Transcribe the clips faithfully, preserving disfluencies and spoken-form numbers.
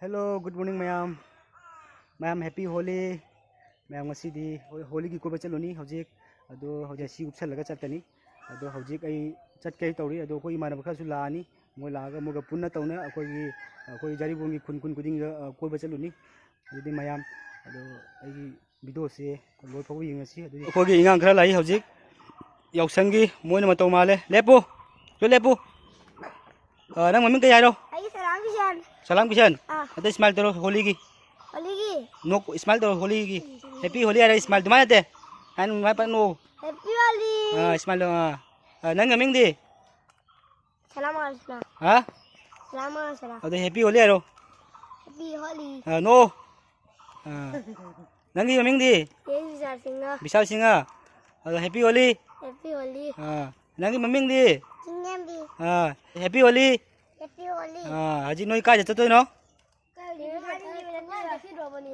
Hello, good morning, ꯃꯌꯥꯝ꯫ ꯃꯌꯥꯝ, happy Holi꯫ ꯃꯌꯥꯝ, ꯉꯁꯤꯗꯤ ꯍꯣ-, ꯍꯣꯂꯤꯒꯤ ꯀꯣꯏꯕ ꯆꯠꯂꯨꯅꯤ ꯍꯧꯖꯤꯛ꯫ ꯑꯗꯣ ꯍꯧꯖꯤꯛ ꯁꯤ ꯎꯞꯁꯜꯂꯒ ꯆꯠꯀꯅꯤ꯫ ꯑꯗꯣ ꯍꯧꯖꯤꯛ ꯑꯩ ꯆꯠꯀꯦ ꯇꯧꯔꯤ꯫ ꯑꯗꯣ ꯑꯩꯈꯣꯏ ꯏꯃꯥꯟꯅꯕ ꯈꯔꯁꯨ ꯂꯥꯛꯑꯅꯤ꯫ ꯃꯣꯏ ꯂꯥꯛꯑꯒ ꯃꯣꯏꯒ ꯄꯨꯟꯅ ꯇꯧꯅ ꯑꯩꯈꯣꯏꯒꯤ, ꯑꯩꯈꯣꯏ ꯖꯥꯔꯤꯕꯣꯡꯒꯤ ꯈꯨꯟ, ꯈꯨꯟ ꯈꯨꯗꯤꯡꯗ, ꯑ, ꯀꯣꯏꯕ ꯆꯠꯂꯨꯅꯤ꯫ ꯑꯗꯨꯗꯤ ꯃꯌꯥꯝ, ꯑꯗꯣ ꯑꯩꯒꯤ videoꯁꯦ ꯂꯣꯏ ꯐꯥꯎꯕ ꯌꯦꯡꯉꯁꯤ꯫ ꯑꯗꯨꯗꯤ ꯑꯩꯈꯣꯏꯒꯤ ꯑꯉꯥꯡ ꯈꯔ ꯂꯥꯛꯏ ꯍꯧꯖꯤꯛ ꯌꯥꯎꯁꯪꯒꯤ, ꯃꯣꯏꯅ ꯃꯇꯧ ꯃꯥꯜꯂꯦ꯫ ꯂꯦꯞꯄꯨ, ꯂꯣꯏ ꯂꯦꯞꯄꯨ꯫ ꯑ, ꯅꯪ ꯃꯃꯤꯡ ꯀꯩ ꯍꯥꯏꯔꯣ? ꯑꯩꯒꯤ ꯁꯂꯥꯝ ꯀꯤꯁꯟ꯫ ꯁꯂꯥꯝ ꯀꯤꯁꯟ? ꯑꯥ꯫ ꯑꯗ smile ꯇꯧꯔꯣ, ꯍꯣꯂꯤꯒꯤ꯫ ꯍꯣꯂꯤꯒꯤ? ꯅꯣꯛ, smile ꯇꯧꯔꯣ, ꯍꯣꯂꯤꯒꯤ꯫ ꯎꯝ, ꯎꯝ꯫ Happy Holi ꯍꯥꯏꯔ smile ꯑꯗꯨꯃꯥꯏ ꯅꯠꯇꯦ꯫ ꯍꯥꯏ, ꯅꯨꯡꯉꯥꯏ ꯄꯥꯏ ꯅꯣꯛꯑꯣ꯫ Happy Holi꯫ ꯑꯥ, smile ꯇꯧꯔꯣ, ꯑꯥ꯫ ꯑꯥ, ꯅꯪ ꯃꯃꯤꯡꯗꯤ? ꯁꯂꯥꯝ ꯑꯂꯩꯀꯨꯝ꯫ ꯍꯥ? ꯁꯂꯥꯝ ꯑꯂꯩꯀꯨꯝ꯫ ꯑꯗꯨ Happy Holi ꯍꯥꯏꯔꯣ꯫ Happy Holi꯫ ꯑꯥ, ꯅꯣꯛꯑꯣ꯫ ꯑꯥ꯫ ꯅꯪꯒꯤ ꯃꯃꯤꯡꯗꯤ? ꯑꯩ ꯕꯤꯁꯥꯜ ꯁꯤꯡꯍ꯫ ꯕꯤꯁꯥꯜ ꯁꯤꯡꯍ꯫ ꯑꯗꯣ Happy Holi꯫ Happy Holi꯫ ꯑꯥ, ꯅꯪꯒꯤ ꯃꯃꯤꯡꯗꯤ? ꯆꯤꯡꯂꯦꯝꯕꯤ꯫ ꯑꯥ, Happy Holi꯫ Happy Holi꯫ ꯑꯥ, ꯍꯧꯖꯤꯛ ꯅꯣꯏ ꯀꯥꯏꯗ ꯆꯠꯇꯣꯏꯅꯣ?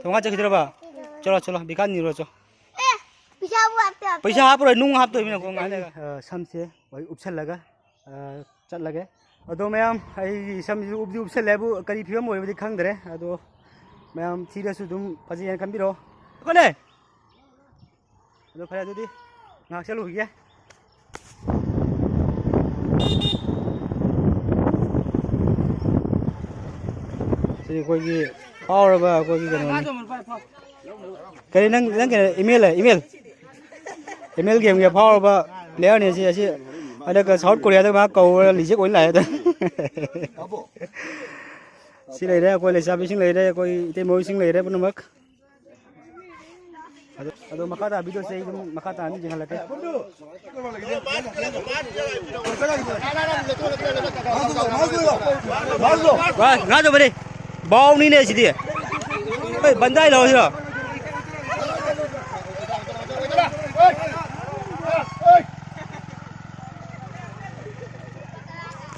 ꯊꯣꯡꯒꯥꯟ ꯆꯠꯈꯤꯗ꯭ꯔꯣꯕ? ꯆꯠꯈꯤꯗ꯭ꯔꯣꯕ? ꯆꯠꯈꯤꯗ꯭ꯔꯣꯕ? ꯆꯠꯂꯣ, ꯆꯠꯂꯣ, ꯕꯤꯀꯥꯟ ꯅꯤꯔꯨꯔꯣ ꯆꯣ꯫ ꯑꯦ, ꯄꯩꯁꯥ ꯑꯃꯨꯛ ꯍꯥꯞꯇꯣꯏ, ꯍꯥꯞꯇꯣꯏ꯫ ꯄꯩꯁꯥ ꯍꯥꯞꯄꯔꯣꯏ, ꯅꯨꯡ ꯍꯥꯞꯇꯣꯏꯃꯤꯅ ꯈꯣꯡ ꯉꯥꯏ ꯂꯩꯔꯒ꯫ ꯑ, ꯁꯝꯁꯦ ꯍꯣꯏ ꯎꯞꯁꯜꯂꯒ, ꯑ, ꯆꯠꯂꯒꯦ꯫ ꯑꯗꯣ ꯃꯌꯥꯝ, ꯑꯩꯒꯤ ꯁꯝꯁꯤꯁꯨ ꯎꯞꯇꯤ ꯎꯞꯁꯜꯂꯦ ꯍꯥꯏꯕꯨ ꯀꯔꯤ ꯐꯤꯕꯝ ꯑꯣꯏꯕꯗꯤ ꯈꯪꯗ꯭ꯔꯦ꯫ ꯑꯗꯣ ꯃꯌꯥꯝ ꯊꯤꯔꯁꯨ ꯑꯗꯨꯝ ꯐꯖꯩ ꯍꯥꯏꯅ ꯈꯟꯕꯤꯔꯣ꯫ ꯀꯣꯅꯦ? ꯑꯗꯣ ꯐꯔꯦ, ꯑꯗꯨꯗꯤ ꯉꯥꯏꯍꯥꯛ ꯆꯠꯂꯨꯈꯤꯒꯦ꯫ ꯁꯤ ꯑꯩꯈꯣꯏꯒꯤ ꯐꯥꯎꯔꯕ ꯑꯩꯈꯣꯏꯒꯤ ꯀꯩꯅꯣꯅꯤ꯫ ꯀꯔꯤ ꯅꯪ, ꯅꯪ ꯀꯩꯅꯣ, ML ꯂ? ML? ML gameꯒꯤ ꯐꯥꯎꯔꯕ playerꯅꯤ ꯁꯤ꯫ ꯑꯁꯤ ꯍꯟꯗꯛꯀ South Koreaꯗ ꯃꯥ ꯀꯧꯔ reject ꯑꯣꯏꯅ ꯂꯥꯛꯑꯦ ꯑꯗ꯫ ꯁꯤ ꯂꯩꯔꯦ, ꯑꯩꯈꯣꯏ ꯂꯩꯁꯥꯕꯤꯁꯤꯡ ꯂꯩꯔꯦ, ꯑꯩꯈꯣꯏ ꯏꯇꯩꯃ ꯍꯣꯏꯁꯤꯡ ꯂꯩꯔꯦ ꯄꯨꯝꯅꯃꯛ꯫ ꯑꯗꯣ, ꯑꯗꯣ ꯃꯈꯥ ꯇꯥꯕ videoꯁꯦ ꯑꯩ ꯑꯗꯨꯝ ꯃꯈꯥ ꯇꯥꯅ ꯌꯦꯡꯍꯜꯂꯛꯀꯦ꯫ ꯚꯥꯏ, ꯉꯥꯗꯣ ꯐꯔꯦ꯫ ꯕꯥꯎꯅꯤꯅꯦ ꯁꯤꯗꯤ꯫ ꯍꯣꯏ, ꯕꯟꯗꯥꯏ ꯂꯧꯔꯁꯤꯔꯣ?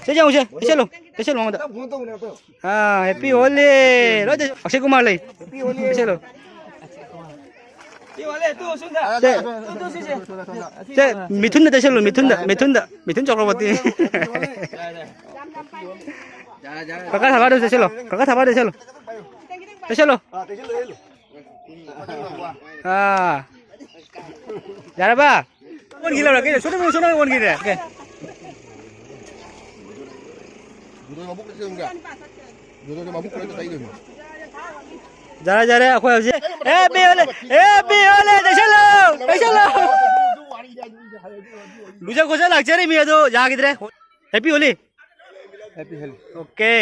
ꯁꯤ ꯌꯦꯡꯉꯨꯁꯦ, ꯄꯤꯁꯜꯂꯨ, ꯄꯤꯁꯜꯂꯨ ꯃꯉꯣꯟꯗ꯫ ꯑꯥ, Happy Holi꯫ ꯂꯣꯏ ꯇꯧ-, ꯑꯛꯁꯦ ꯀꯨꯃꯥꯔ ꯂꯩ꯫ ꯄꯤꯁꯜꯂꯨ꯫ ꯁꯦ, ꯁꯦ, ꯃꯤꯊꯨꯟꯗ ꯇꯩꯁꯜꯂꯨ, ꯃꯤꯊꯨꯟꯗ, ꯃꯤꯊꯨꯟꯗ, ꯃꯤꯊꯨꯟ ꯆꯀ꯭ꯔꯕꯔꯇꯤ꯫ ꯀꯀꯥ ꯊꯕꯥꯗꯨ ꯆꯠꯁꯤꯜꯂꯣ꯫ ꯀꯀꯥ ꯊꯕꯥꯗꯨ ꯆꯠꯁꯤꯜꯂꯣ꯫ ꯆꯠꯁꯤꯜꯂꯣ꯫ ꯑꯥ꯫ ꯌꯥꯔꯕ? ꯑꯣꯟꯈꯤ ꯂꯧꯔ ꯀꯩꯅꯣ? ꯁꯣꯝꯗ, ꯁꯣꯝꯗ ꯑꯣꯟꯈꯤꯗ꯭ꯔꯦ꯫ ꯑꯣꯀꯦ꯫ ꯌꯥꯔꯦ, ꯌꯥꯔꯦ, ꯑꯩꯈꯣꯏ ꯍꯧꯖꯤꯛ ꯍꯦꯄꯤ ꯍꯣꯂꯤ, ꯍꯦꯄꯤ ꯍꯣꯂꯤ, ꯆꯠꯁꯤꯜꯂꯣ, ꯆꯠꯁꯤꯜꯂꯣ꯫ ꯂꯨꯖ ꯈꯣꯠꯆ ꯂꯥꯛꯆꯔꯤꯃꯤ ꯑꯗꯣ ꯌꯥꯈꯤꯗ꯭ꯔꯦ꯫ Happy Holi. Happy Holi. Okay.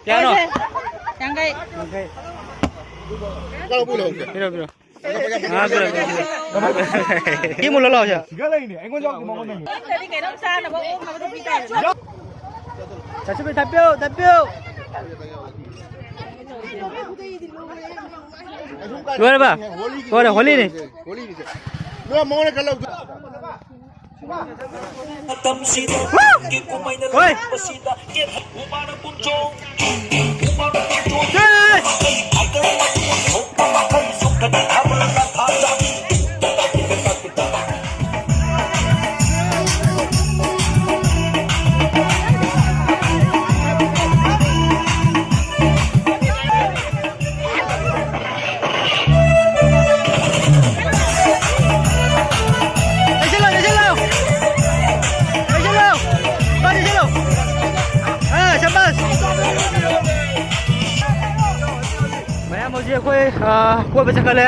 ꯀꯌꯥꯅꯣ? ꯌꯥꯡꯈꯩ꯫ ꯌꯥꯡꯈꯩ꯫ ꯄꯤꯔꯣ, ꯄꯤꯔꯣ꯫ ꯉꯥ ꯄꯤꯔꯣ, ꯄꯤꯔꯣ, ꯄꯤꯔꯣ꯫ ꯁꯤ ꯃꯨꯜꯂꯣ ꯂꯥꯛꯑꯣ, ꯁꯦ꯫ ꯁꯤꯗ ꯂꯩꯅꯦ꯫ ꯑꯩꯉꯣꯟꯗ ꯌꯥꯎꯗꯦ, ꯃꯉꯣꯟꯗ ꯂꯩꯅꯦ꯫ ꯅꯠꯇ꯭ꯔꯗꯤ ꯀꯩꯅꯣꯝ ꯆꯥꯅꯕ ꯑꯣꯛꯅꯕꯗꯣ ꯄꯤꯖꯔꯦ꯫ ꯆꯠꯁꯤꯜꯂꯨ, ꯊꯛꯄꯤꯌꯨ, ꯊꯛꯄꯤꯌꯨ꯫ ꯂꯣꯏꯔꯕ? ꯂꯣꯏꯔꯦ, ꯍꯣꯂꯤꯅꯤ꯫ ꯃꯉꯣꯟꯗ ꯈꯔ ꯂꯧ꯫ ꯃꯇꯝꯁꯤꯗ ꯀꯨꯝꯍꯩꯅ ꯍꯣꯏ꯫ ꯂꯥꯛꯄꯁꯤꯗ ꯀꯦꯊꯠ ꯍꯨꯃꯥꯡꯅ ꯄꯨꯝꯆꯣꯡ, ꯍꯨꯃꯥꯡꯅ ꯄꯨꯝꯆꯣꯡ꯫ ꯌꯦ! ꯍꯥꯏꯗꯅ ꯃꯇꯨꯡ ꯊꯣꯛꯄ ꯃꯈꯩ ꯆꯨꯝꯗꯅ ꯊꯥꯕꯜ ꯂꯥꯟꯊꯥ ꯆꯥꯕꯤ꯫ ꯂꯩꯁꯤꯜꯂꯣ, ꯂꯩꯁꯤꯜꯂꯣ꯫ ꯂꯩꯁꯤꯜꯂꯣ꯫ ꯂꯩꯁꯤꯜꯂꯣ꯫ ꯑꯥ, ꯁꯕꯥꯁ꯫ ꯃꯌꯥꯝ ꯍꯧꯖꯤꯛ ꯑꯩꯈꯣꯏ, ꯑꯥ, ꯀꯣꯏꯕ ꯆꯠꯈꯠꯂꯦ꯫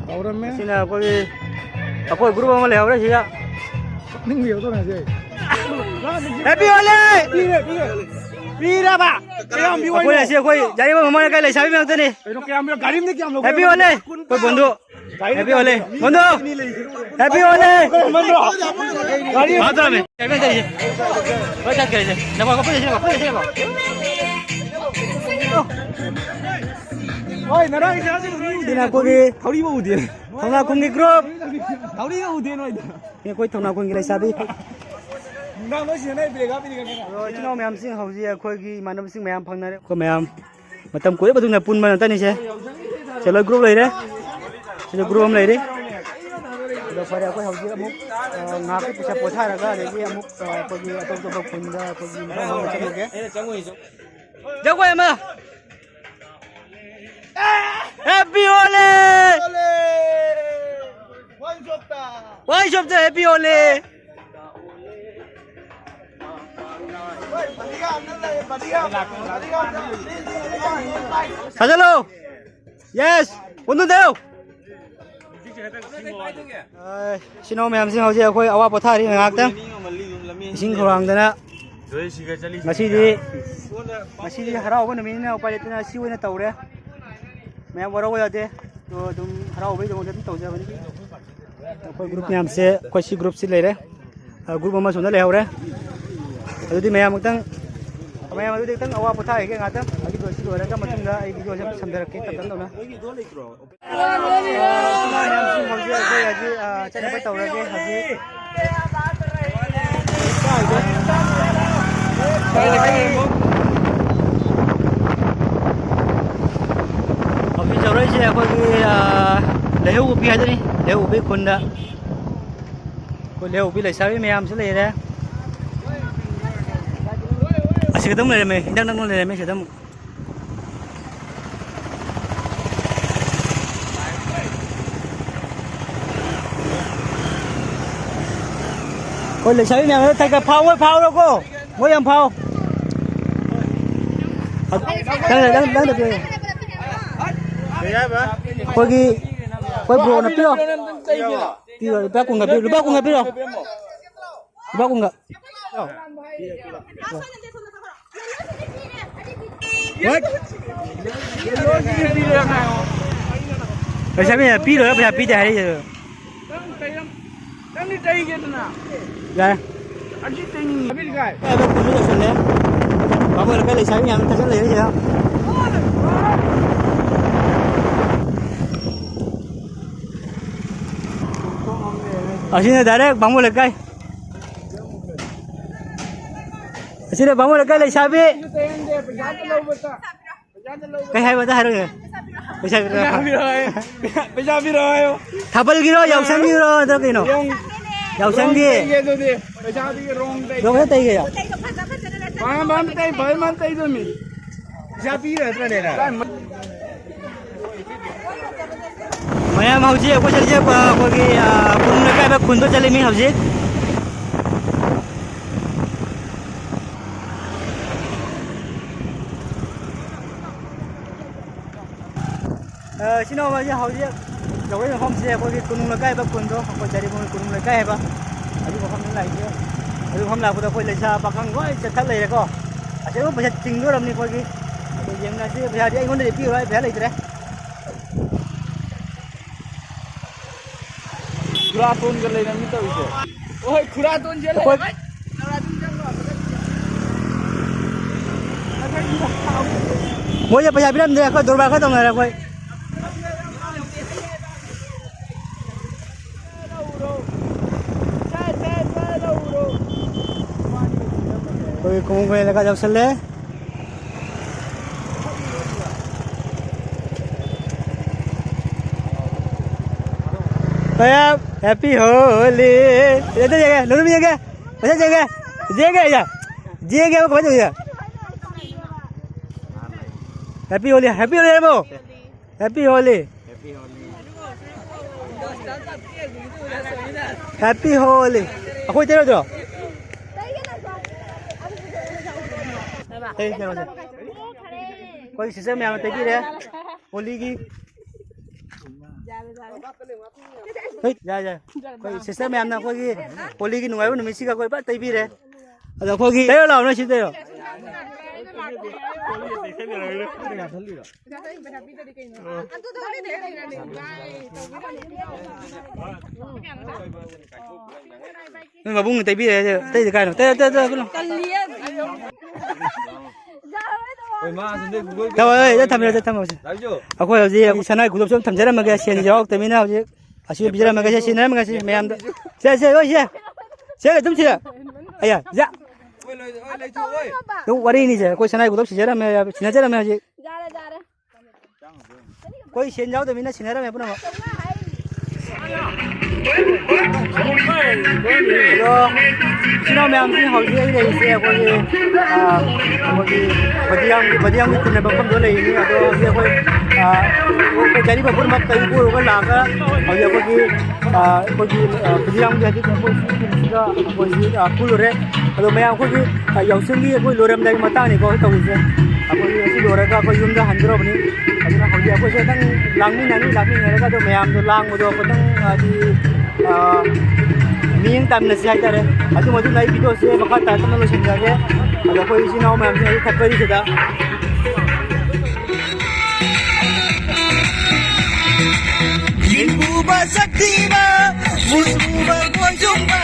ꯍꯧꯔꯝꯃꯦ꯫ ꯁꯤꯅ ꯑꯩꯈꯣꯏꯒꯤ, ꯑꯩꯈꯣꯏ group ꯑꯃ ꯂꯩꯍꯧꯔꯦ ꯁꯤꯗ꯫ ꯅꯤꯡꯕ ꯌꯧꯗꯧꯔꯦ ꯍꯧꯖꯤꯛ꯫ Happy Holi! ꯄꯤꯔꯦ, ꯄꯤꯔꯦ꯫ ꯄꯤꯔꯕ? ꯀꯌꯥꯝ ꯄꯤꯌꯨ ꯍꯥꯏꯅꯣ? ꯑꯩꯈꯣꯏ ꯑꯁꯤ ꯑꯩꯈꯣꯏ ꯌꯥꯏꯔꯤꯕꯣꯛ ꯃꯃꯥ ꯂꯩꯀꯥꯏ ꯂꯩꯁꯥꯕꯤ ꯉꯥꯛꯇꯅꯤ꯫ ꯀꯩꯅꯣ, ꯀꯌꯥꯝ ꯄꯤꯌꯨ? ꯒꯥꯔꯤ ꯑꯃꯗ ꯀꯌꯥꯝ ꯂꯧꯒꯦ? Happy Holi! ꯑꯩꯈꯣꯏ ꯕꯣꯟꯗꯨ꯫ Happy Holi! ꯕꯣꯟꯗꯨ! Happy Holi! ꯃꯥ ꯇꯧꯔꯝꯃꯦ꯫ ꯀꯩꯅꯣ ꯇꯧꯔꯤꯁꯦ? ꯍꯣꯏ, ꯆꯠꯈ꯭ꯔꯦ ꯑꯩꯁꯦ꯫ ꯅꯀꯣ, ꯀꯣ, ꯄꯨꯂꯤꯁ, ꯄꯨꯂꯤꯁ, ꯄꯨꯂꯤꯁ꯫ ꯍꯣꯏ, ꯅꯔꯥꯡ ꯏꯆꯥꯁꯤ ꯎꯗꯦ꯫ ꯁꯤꯅ ꯑꯩꯈꯣꯏꯒꯤ ꯊꯧꯔꯤꯕ ꯎꯗꯦ꯫ ꯊꯧꯅꯥ ꯈꯨꯟꯒꯤ group꯫ ꯊꯧꯔꯤꯕ ꯎꯗꯦ ꯅꯣꯏꯗ꯫ ꯁꯤ ꯑꯩꯈꯣꯏ ꯊꯧꯅꯥ ꯈꯨꯟꯒꯤ ꯂꯩꯁꯥꯕꯤ꯫ ꯅꯨꯡꯗꯥꯡ ꯅꯣꯏ ꯁꯤꯗ ꯅꯣꯏ break ꯍꯥꯞꯄꯤꯅꯤ ꯀꯩꯅꯣ꯫ ꯑꯗꯣ ꯏꯆꯤꯟ ꯏꯅꯥꯎ ꯃꯌꯥꯝꯁꯤꯡ ꯍꯧꯖꯤꯛ ꯑꯩꯈꯣꯏꯒꯤ ꯏꯃꯥꯟꯅꯕꯁꯤꯡ ꯃꯌꯥꯝ ꯐꯪꯅꯔꯦ꯫ ꯑꯩꯈꯣꯏ ꯃꯌꯥꯝ ꯃꯇꯝ ꯀꯨꯏꯔꯕ ꯃꯇꯨꯡꯗ ꯄꯨꯟꯕ ꯉꯥꯛꯇꯅꯤꯁꯦ꯫ ꯁꯤꯗ ꯂꯣꯏ group ꯂꯩꯔꯦ꯫ ꯁꯤꯗ group ꯑꯃ ꯂꯩꯔꯦ꯫ ꯑꯗꯣ ꯐꯔꯦ, ꯑꯩꯈꯣꯏ ꯍꯧꯖꯤꯛ ꯑꯃꯨꯛ, ꯑ, ꯉꯥꯏꯍꯥꯛꯀꯤ ꯄꯩꯁꯥ ꯄꯣꯊꯥꯔꯒ ꯑꯗꯒꯤ ꯑꯃꯨꯛ, ꯑ, ꯑꯩꯈꯣꯏꯒꯤ ꯑꯇꯣꯞ ꯑꯇꯣꯞꯄ ꯈꯨꯟꯗ ꯑꯩꯈꯣꯏꯒꯤ ꯃꯐꯝ ꯃꯐꯝꯗ ꯆꯠꯂꯨꯒꯦ꯫ ꯖꯒꯣꯏ ꯑꯃ꯫ Happy Holi! One shot ꯇ꯫ One shot ꯇ Happy Holi! ꯊꯥꯖꯜꯂꯣ! Yes! ꯀꯣꯟꯗꯣꯟ ꯇꯥꯌꯣ! ꯑꯥ, ꯏꯆꯤꯟ ꯏꯅꯥꯎ ꯃꯌꯥꯝꯁꯤꯡ ꯍꯧꯖꯤꯛ ꯑꯩꯈꯣꯏ ꯑꯋꯥ ꯄꯣꯊꯥꯔꯤ ꯉꯥꯏꯍꯥꯛꯇꯪ꯫ ꯏꯁꯤꯡ ꯈꯧꯔꯥꯡꯗꯅ꯫ ꯉꯁꯤꯗꯤ, ꯉꯁꯤꯗꯤ ꯍꯔꯥꯎꯕ ꯅꯨꯃꯤꯠꯅꯤꯅ ꯎꯄꯥꯏ ꯂꯩꯇꯅ ꯁꯤ ꯑꯣꯏꯅ ꯇꯧꯔꯦ꯫ ꯃꯌꯥꯝ ꯋꯥꯔꯧꯕ ꯌꯥꯗꯦ꯫ ꯑꯗꯣ ꯑꯗꯨꯝ ꯍꯔꯥꯎꯕꯒꯤꯗꯃꯛꯇ ꯑꯗꯨꯝ ꯇꯧꯖꯕꯅꯤ꯫ ꯑꯩꯈꯣꯏ group ꯃꯌꯥꯝꯁꯦ, ꯑꯩꯈꯣꯏ ꯁꯤ group ꯁꯤ ꯂꯩꯔꯦ꯫ ꯑ, group ꯑꯃ ꯁꯣꯝꯗ ꯂꯩꯍꯧꯔꯦ꯫ ꯑꯗꯨꯗꯤ ꯃꯌꯥꯝ ꯑꯃꯨꯛꯇꯪ, ꯃꯌꯥꯝ ꯑꯗꯨꯗꯤ ꯈꯤꯇꯪ ꯑꯋꯥ ꯄꯣꯊꯥꯈꯤꯒꯦ ꯉꯥꯛꯇꯪ꯫ ꯑꯗꯨꯒ ꯁꯤ ꯂꯣꯏꯔꯒ ꯃꯇꯨꯡꯗ ꯑꯩ video ꯁꯦ ꯑꯃꯨꯛ ꯁꯝꯊꯔꯛꯀꯦ ꯇꯞ ꯇꯞꯅ꯫ ꯃꯌꯥꯝꯁꯤꯡ ꯍꯧꯖꯤꯛ ꯑꯩꯈꯣꯏ ꯍꯧꯖꯤꯛ, ꯑ, ꯆꯠꯅꯕ ꯇꯧꯔꯒꯦ ꯍꯧꯖꯤꯛ꯫ ꯍꯧꯖꯤꯛ ꯌꯧꯔꯛꯏꯁꯦ ꯑꯩꯈꯣꯏꯒꯤ, ꯑ, ꯂꯩꯍꯧ ꯎꯞꯄꯤ ꯍꯥꯏꯗꯨꯅꯤ, ꯂꯩꯍꯧ ꯎꯞꯄꯤ ꯈꯨꯟꯗ꯫ ꯑꯩꯈꯣꯏ ꯂꯩꯍꯧ ꯎꯞꯄꯤ ꯂꯩꯁꯥꯕꯤ ꯃꯌꯥꯝꯁꯨ ꯂꯩꯔꯦ꯫ ꯑꯁꯤꯗ ꯑꯃꯨꯛ ꯂꯩꯔꯝꯃꯦ, ꯏꯅꯛ ꯅꯛꯅ ꯂꯩꯔꯝꯃꯦ ꯁꯤꯗ ꯑꯃꯨꯛ꯫ ꯑꯩꯈꯣꯏ ꯂꯩꯁꯥꯕꯤ ꯃꯌꯥꯝꯗꯣ ꯈꯔ ꯈꯔ ꯐꯥꯎ, ꯃꯣꯏ ꯐꯥꯎꯔꯣꯀꯣ, ꯃꯣꯏ ꯌꯥꯝ ꯐꯥꯎ꯫ ꯅꯪ, ꯅꯪ, ꯅꯪ, ꯅꯪ, ꯀꯩ ꯍꯥꯏꯕ? ꯑꯩꯈꯣꯏꯒꯤ, ꯑꯩꯈꯣꯏ bro ꯅ ꯄꯤꯔꯣ꯫ ꯄꯤꯔꯣ, ꯂꯨꯄꯥ ꯀꯨꯟꯒ ꯄꯤꯔꯣ, ꯂꯨꯄꯥ ꯀꯨꯟꯒ ꯄꯤꯔꯣ꯫ ꯂꯨꯄꯥ ꯀꯨꯟꯒ꯫ ꯄꯩꯁꯥ ꯄꯤ-, ꯄꯤꯔꯣꯏ, ꯄꯩꯁꯥ ꯄꯤꯗꯦ ꯍꯥꯏꯔꯛꯏꯁꯦ꯫ ꯌꯥꯔꯦ꯫ ꯕꯥꯃꯣꯟ ꯂꯩꯀꯥꯏ ꯂꯩꯁꯥꯕꯤ ꯃꯌꯥꯝ ꯊꯛꯆꯜ ꯂꯩꯔꯦ ꯁꯤꯗ꯫ ꯑꯁꯤꯅ direct ꯕꯥꯃꯣꯟ ꯂꯩꯀꯥꯏ꯫ ꯁꯤꯅ ꯕꯥꯃꯣꯟ ꯂꯩꯀꯥꯏ ꯂꯩꯁꯥꯕꯤ꯫ ꯀꯩ ꯍꯥꯏꯕꯗ ꯍꯥꯏꯔꯣꯅꯦ꯫ ꯄꯩꯁꯥ ꯄꯤꯔꯛꯑꯣ꯫ ꯄꯩꯁꯥ ꯄꯤꯔꯛꯑꯣ ꯍꯥꯏꯌꯣ꯫ ꯄꯩꯁꯥ ꯄꯤꯔꯛꯑꯣ ꯍꯥꯏꯌꯣ꯫ ꯊꯥꯕꯜꯒꯤꯔꯣ, ꯌꯥꯎꯁꯪꯒꯤꯔꯣ, ꯅꯠꯇ꯭ꯔ ꯀꯩꯅꯣ? ꯌꯥꯎꯁꯪꯒꯤ꯫ ꯌꯥꯎꯁꯪꯒꯤ꯫ ꯔꯣꯡ ꯇꯩꯒꯦ ꯑꯗꯨꯗꯤ꯫ ꯄꯩꯁꯥꯗꯤ ꯔꯣꯡ ꯇꯩꯒꯦ꯫ ꯔꯣꯡ ꯇꯩꯒꯦ꯫ ꯐꯖ ꯐꯖꯅ ꯐꯖ ꯐꯖꯅ ꯇꯩ, ꯐꯖ ꯐꯖꯅ ꯇꯩꯗꯣꯏꯅꯤ꯫ ꯄꯩꯁꯥ ꯄꯤꯔ ꯅꯠꯇ꯭ꯔꯅꯦ ꯅꯪ? ꯃꯌꯥꯝ ꯍꯧꯖꯤꯛ ꯑꯩꯈꯣꯏ ꯆꯠꯂꯤꯁꯦ, ꯑ, ꯑꯩꯈꯣꯏꯒꯤ, ꯑ, ꯀꯣꯅꯨꯡ ꯂꯩꯀꯥꯏꯗ ꯈꯨꯟꯗ ꯆꯠꯂꯤꯃꯤ ꯍꯧꯖꯤꯛ꯫ ꯑ, ꯏꯆꯤꯟ ꯏꯅꯥꯎ ꯍꯧꯖꯤꯛ ꯌꯧꯔꯛꯏ ꯃꯐꯝꯁꯦ ꯑꯩꯈꯣꯏꯒꯤ ꯀꯣꯅꯨꯡ ꯂꯩꯀꯥꯏ ꯍꯥꯏꯕ ꯈꯨꯟꯗꯣ, ꯑꯩꯈꯣꯏ ꯖꯔꯤꯃꯣꯏ ꯀꯣꯅꯨꯡ ꯂꯩꯀꯥꯏ ꯍꯥꯏꯕ ꯑꯗꯨ ꯃꯐꯝꯗ ꯂꯥꯛꯏꯁꯦ꯫ ꯑꯗꯨ ꯃꯐꯝ ꯂꯥꯛꯄꯗ ꯑꯩꯈꯣꯏ ꯂꯩꯁꯥ ꯄꯥꯈꯪ ꯂꯣꯏ ꯆꯠꯊꯠ ꯂꯩꯔꯦꯀꯣ꯫ ꯑꯁꯦꯡꯕ ꯄꯩꯁꯥ ꯇꯤꯡꯗꯣꯔꯕꯅꯤ ꯑꯩꯈꯣꯏꯒꯤ꯫ ꯑꯗꯨ ꯌꯦꯡꯅꯁꯤ, ꯄꯩꯁꯥꯗꯤ ꯑꯩꯉꯣꯟꯗꯗꯤ ꯄꯤꯔꯣꯏ, ꯄꯩꯁꯥ ꯂꯩꯇ꯭ꯔꯦ꯫ ꯈꯨꯔꯥꯇꯣꯟꯒ ꯂꯩꯔꯝꯃꯤ ꯇꯧꯔꯤꯁꯦ꯫ ꯍꯣꯏ, ꯈꯨꯔꯥꯇꯣꯟꯁꯦ ꯑꯩꯈꯣꯏ ꯂꯩꯔꯝꯃꯤ꯫ ꯃꯣꯏꯁꯦ ꯄꯩꯁꯥ ꯄꯤꯔꯝꯗ꯭ꯔꯦ, ꯑꯩꯈꯣꯏ ꯗꯣꯔꯕꯥꯔ ꯈꯔ ꯇꯧꯅꯔꯦ ꯑꯩꯈꯣꯏ꯫ ꯑꯩꯈꯣꯏ ꯀꯣꯡꯒ꯭ꯔꯦꯜ ꯂꯩꯀꯥꯏ ꯌꯧꯁꯜꯂꯦ꯫ ꯃꯌꯥꯝ, happy Holi꯫ ꯌꯦꯡꯒꯦ, ꯌꯦꯡꯒꯦ, ꯂꯣꯏꯅꯃꯛ ꯌꯦꯡꯒꯦ꯫ ꯃꯁꯛ ꯌꯦꯡꯒꯦ꯫ ꯌꯦꯡꯒꯦ, ꯌꯥ꯫ ꯌꯦꯡꯒꯦ, ꯀꯃꯥꯏꯅ ꯇꯧꯔꯤꯒꯦ? Happy Holi, happy Holi ꯍꯥꯏꯕꯣ? Happy Holi꯫ Happy Holi꯫ ꯑꯩꯈꯣꯏ ꯇꯩꯔꯣꯏꯗ꯭ꯔꯣ? ꯇꯩ ꯀꯩꯅꯣꯁꯦ꯫ ꯑꯩꯈꯣꯏ sister ꯃꯌꯥꯝꯅ ꯇꯩꯕꯤꯔꯦ꯫ ꯍꯣꯂꯤꯒꯤ꯫ ꯍꯣꯏ, ꯌꯥꯏ, ꯌꯥꯏ꯫ ꯑꯩꯈꯣꯏ sister ꯃꯌꯥꯝꯅ ꯑꯩꯈꯣꯏꯒꯤ ꯍꯣꯂꯤꯒꯤ ꯅꯨꯡꯉꯥꯏꯕ ꯅꯨꯃꯤꯠꯁꯤꯒ ꯑꯩꯈꯣꯏ ꯐꯖꯅ ꯇꯩꯕꯤꯔꯦ꯫ ꯑꯗꯣ ꯑꯩꯈꯣꯏꯒꯤ ꯇꯩꯔꯣ ꯂꯥꯛꯑꯣ, ꯅꯣꯏ ꯁꯤ ꯇꯩꯔꯣ꯫ ꯅꯣꯏ ꯃꯕꯨꯡꯅ ꯇꯩꯕꯤꯔꯦ, ꯑꯇꯩꯗꯤ ꯀꯥꯏꯅꯣ? ꯇꯩ, ꯇꯩ, ꯇꯩ, ꯀꯩꯅꯣ? ꯇꯧꯔꯦ, ꯑꯩ ꯊꯝꯃꯦ, ꯑꯩ ꯊꯝꯃꯦ ꯍꯧꯖꯤꯛ꯫ ꯑꯩꯈꯣꯏ ꯍꯧꯖꯤꯛ ꯁꯅꯥꯏ ꯈꯨꯗꯣꯞꯁꯨ ꯑꯗꯨꯝ ꯊꯝꯖꯔꯝꯃꯒꯦ, ꯁꯦꯟ ꯌꯥꯎꯔꯛꯇꯕꯅꯤꯅ ꯍꯧꯖꯤꯛ ꯑꯁꯤ ꯄꯤꯖꯔꯝꯃꯒꯦ, ꯁꯦ, ꯁꯤꯟꯅꯔꯝꯃꯒꯦ, ꯁꯤ ꯃꯌꯥꯝꯗ꯫ ꯁꯦ, ꯁꯦ, ꯂꯣꯏ ꯁꯦ꯫ ꯁꯦ, ꯑꯗꯨꯝ ꯁꯤꯗ꯫ ꯑꯌꯥ, ꯌꯥ꯫ ꯑꯗꯨꯝ ꯋꯥꯔꯤꯅꯤꯁꯦ, ꯑꯩꯈꯣꯏ ꯁꯅꯥꯏ ꯈꯨꯗꯣꯞ ꯁꯤꯖꯔꯝꯃꯦ, ꯁꯤꯟꯅꯖꯔꯝꯃꯦ ꯍꯧꯖꯤꯛ꯫ ꯌꯥꯔꯦ, ꯌꯥꯔꯦ꯫ ꯑꯩꯈꯣꯏ ꯁꯦꯟ ꯌꯥꯎꯗꯕꯅꯤꯅ ꯁꯤꯟꯅꯔꯝꯃꯦ ꯄꯨꯝꯅꯃꯛ꯫ ꯆꯥꯝꯃꯉꯥ ꯍꯥꯏꯔꯤꯅꯤ꯫ ꯑꯗꯣ ꯏꯆꯤꯟ ꯏꯅꯥꯎ ꯃꯌꯥꯝꯁꯤ ꯍꯧꯖꯤꯛ ꯑꯩ ꯂꯩꯔꯤꯁꯦ ꯑꯩꯈꯣꯏꯒꯤ, ꯑ, ꯑꯩꯈꯣꯏꯒꯤ ꯕꯗꯤꯌꯥꯝꯒꯤ, ꯕꯗꯤꯌꯥꯝꯒꯤ ꯈꯨꯟ ꯍꯥꯏꯕ ꯃꯐꯝꯗꯣ ꯂꯩꯔꯤꯅꯤ꯫ ꯑꯗꯣ ꯍꯧꯖꯤꯛ ꯑꯩꯈꯣꯏ, ꯑ, ꯑꯩꯈꯣꯏ ꯒꯥꯔꯤ ꯃꯄꯨꯝ ꯑꯃ ꯀꯔꯤ ꯄꯨꯔꯒ ꯂꯥꯛꯑꯒ ꯍꯧꯖꯤꯛ ꯑꯩꯈꯣꯏꯒꯤ, ꯑ, ꯑꯩꯈꯣꯏꯒꯤ, ꯑ, ꯕꯗꯤꯌꯥꯝꯒꯤ ꯍꯧꯖꯤꯛ ꯑꯩꯈꯣꯏ ꯁꯤ ꯈꯨꯟꯁꯤꯗ ꯑꯩꯈꯣꯏ ꯍꯧꯖꯤꯛ, ꯑ, ꯄꯨꯜꯂꯨꯔꯦ꯫ ꯑꯗꯣ ꯃꯌꯥꯝ ꯑꯩꯈꯣꯏꯒꯤ, ꯑ, ꯌꯥꯎꯁꯪꯒꯤ ꯑꯩꯈꯣꯏ ꯂꯣꯏꯔꯝꯗꯥꯏꯒꯤ ꯃꯇꯥꯡꯅꯤꯀꯣ ꯑꯩꯈꯣꯏ ꯇꯧꯔꯤꯁꯦ꯫ ꯑꯩꯈꯣꯏ ꯉꯁꯤ ꯂꯣꯏꯔꯒ ꯑꯩꯈꯣꯏ ꯌꯨꯝꯗ ꯍꯟꯗꯣꯔꯕꯅꯤ꯫ ꯑꯗꯨꯅ ꯍꯧꯖꯤꯛ ꯑꯩꯈꯣꯏꯁꯦ ꯈꯤꯇꯪ ꯂꯥꯡꯃꯤꯟꯅꯅꯤ, ꯂꯥꯡꯃꯤꯟꯅꯔꯒ ꯑꯗꯣ ꯃꯌꯥꯝꯗꯣ ꯂꯥꯡꯕꯗꯣ ꯈꯤꯇꯪ ꯍꯥꯏꯗꯤ, ꯑ, ꯃꯤꯠꯌꯦꯡ ꯇꯥꯃꯤꯟꯅꯁꯤ ꯍꯥꯏꯇꯥꯔꯦ꯫ ꯑꯗꯨ ꯃꯇꯨꯡꯗ ꯑꯩ ꯚꯤꯗꯤꯑꯣꯁꯦ ꯃꯈꯥ ꯇꯥꯔꯛꯇꯅ ꯂꯣꯏꯁꯤꯟꯖꯔꯒꯦ꯫ ꯑꯗꯣ ꯑꯩꯈꯣꯏ ꯏꯆꯤꯟ ꯏꯅꯥꯎ ꯃꯌꯥꯝꯁꯤꯅ ꯑꯩ ꯊꯛꯄꯔꯤꯁꯤꯗ ꯍꯤꯡꯕꯨꯕ ꯁꯛꯊꯤꯕ, ꯃꯨꯁꯨꯕ ꯈꯣꯏꯖꯨꯝꯕ꯫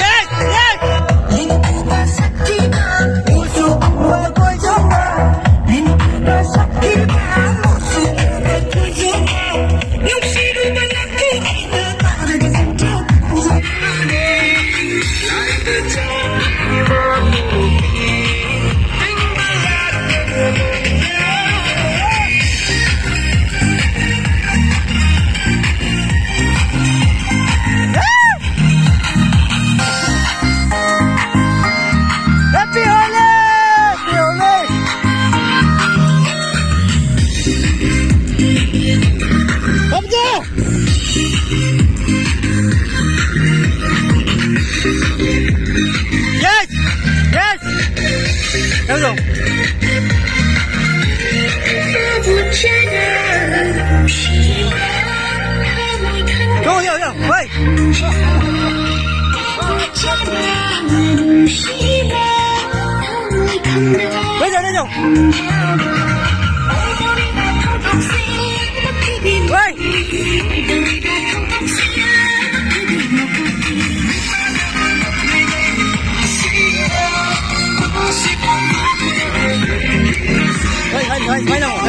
Yes, yes! Happy Holi! Happy Holi! Vamos! Yes! Yes! Vamos! Go, go, go! Hey! Wait, wait, wait. Wait. Wait, wait, wait, wait.